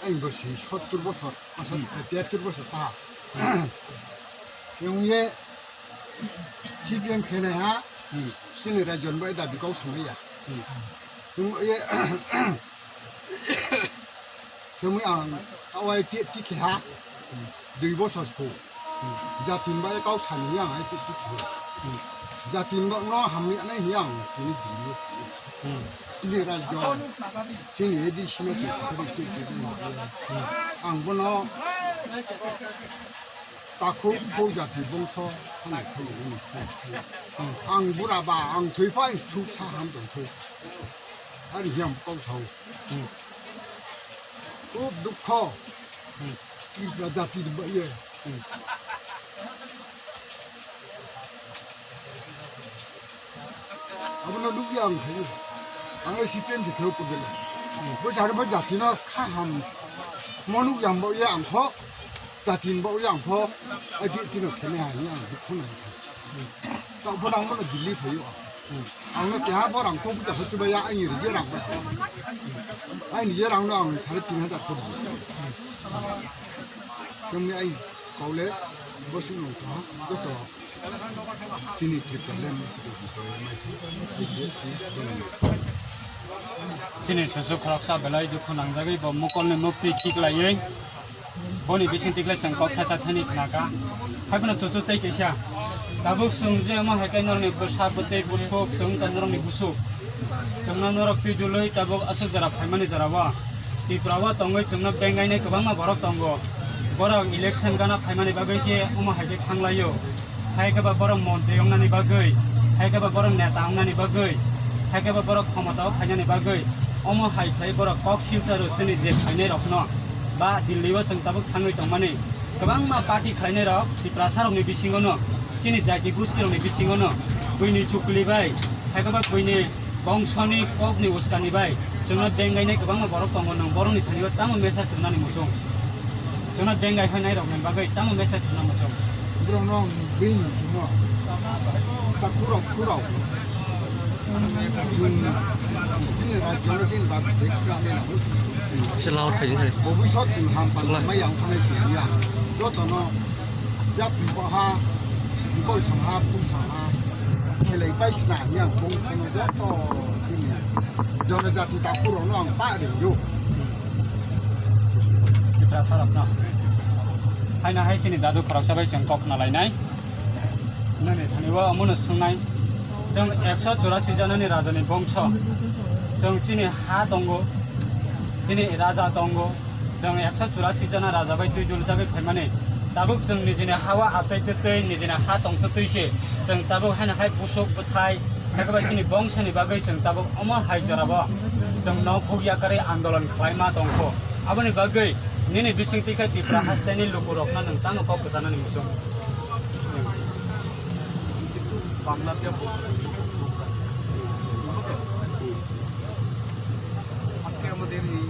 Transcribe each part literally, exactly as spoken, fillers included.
Aini bosi sottur bosor, asa, tiattur bosor taha. Khe ong ye C P M khe nai ha, chini raijo ni bai dabi kau samai ya. Khe ong ye, khe ong ye ang awai ti, ti khe ha, dui bosor sku. Jati ni bai kau sani yang ai ti, ti khe. Jati ni bai no hamya nai hing yang tini dili. Chini raijo, chini A D C no ti sakari ti ti ti. Ang bono takhu khu jati bongso, ang khu ni khu. Ang bura ba, ang thoi pha, ang suk sa ham tong thoi. Ari hiam kau sao. Khub dukho. Tripura jati ni bai ye. Abo no nuh ye ang khai. Ang le C P M se khe purbe le. Bo sari bo jati no khaham. Mo nuh yang bo ye ang pho. Jati ni bo ye ang pho. Ai di tino khe nai ha ni ang dukho nai. Taoh pho nang bono Delhi phai ou. Ang no keha bo rang kho buja pho chuba ya, aini rije rang bo. Aini rije rang no ang sare tin hajar kho di. Kemni ai kau le bo suh nung tha, joto chini Tripura le mai. Chini susu khoroksa belai dukhu nangjagwi bo mokol ni mukti khiklaiwi. Boni bising tikle chwng kok thaisa thani khnakha. Haiphano chuchu tei kaisa. Tabuk chwng je omo hai khe norokni bwsa bwtwi busuk, chwng wngkha norokni busuk. Chwngno norok twi dulwi tabuk aswk jora phaimani jorao Tripura o tongwi chwngno bengainai kwbangma borok tongo. Borok election gana phaimani bagwi se omo hai khe thanglaio. Hai khe ba borok montri wngnani bagwi, hai khe ba borok neta wngnani bagwi, hai khe ba borok khomota o phainani bagwi, omo hai khlai borok kok silcharo chini je phainai rokno ba Delhi o chwng tabuk thangwi tongmani. Kwbangma party khlainai rok Tiprasa rokni bisingo no, chini jati gusti rokni bisingo no, buini chukli bai, hai khe ba buini bongsoni kokni uskani bai chwngno bengainai kwbangma borok tongo, nwng borokni thani o tamo message rwnani muchung? Chwngno bengai phainai rokni bagwi tamo message rwna muchung? Borokno bini muchungno. Takhurok, khurok. Chwng, chini rajyo no chini dabi dekha nai nang. Se lahor khaijin hai. Bobisot chwng ham pan mai yang thanai se ya. Jotono, jak bipo ha, bikoi thang ha, pun thang ha. Khelai pai sna yang bong thang joto chini. Jonojati takhurokno ang pah ri ou. Tiprasa rokno. Haino hai chini dadu khoroksa bai chwng kok khna lainai. Nini thani o omono swngnai. Chwng ekso churasi jona ni raja ni bongso. Chwng chini ha tongo. Chini raja tongo. Chwng ekso churasi jona raja bai twi dul jagwi phaimani. Tabuk chwng nijini ha o achai twtwi, nijini ha tong twtwi se. Chwng tabuk haino hai busuk bwthai. Hakhe bai chini bongso ni bagwi chwng tabuk omo hai jora o chwng no khuk yakarwi andolon khlaima tongkho. Aboni bagwi nini bisingtwi khe Tipra haste ni lukurokno nwng tamo kok kwchanani muchung? কিন্তু বাংলাতে আজকে আমাদের এই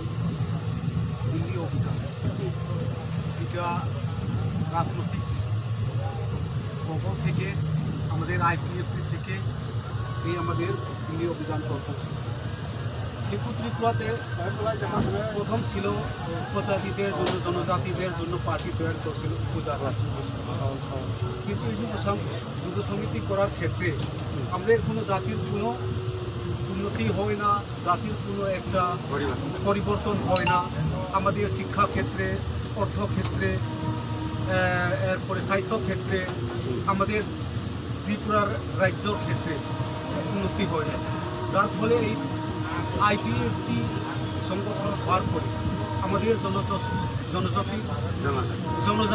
দিল্লি অভিযান, এটা রাজনৈতিক মহল থেকে, আমাদের আইপিএফটি থেকে এই আমাদের দিল্লি অভিযান কর্মসূচি। কিন্তু ত্রিপুরাতে প্রথম ছিল উপজাতিদের জন্য, জনজাতিদের জন্য পার্টি তৈরি করছিল উপজাতি। কিন্তু এই যুব সং-, যুব সমিতি করার ক্ষেত্রে আমাদের কোনো জাতির কোনো উন্নতি হয় না, জাতির কোনো একটা পরিবর্তন। পরিবর্তন হয় না। আমাদের শিক্ষা ক্ষেত্রে, অর্থ ক্ষেত্রে, আহ, এরপরে স্বাস্থ্য ক্ষেত্রে, আমাদের ত্রিপুরার রাজ্যর ক্ষেত্রে উন্নতি হয় না। যার ফলে এই আইপিএফটি সংগঠন হওয়ার পরে আমাদের জনজ-, জনজাতি, জনজাতি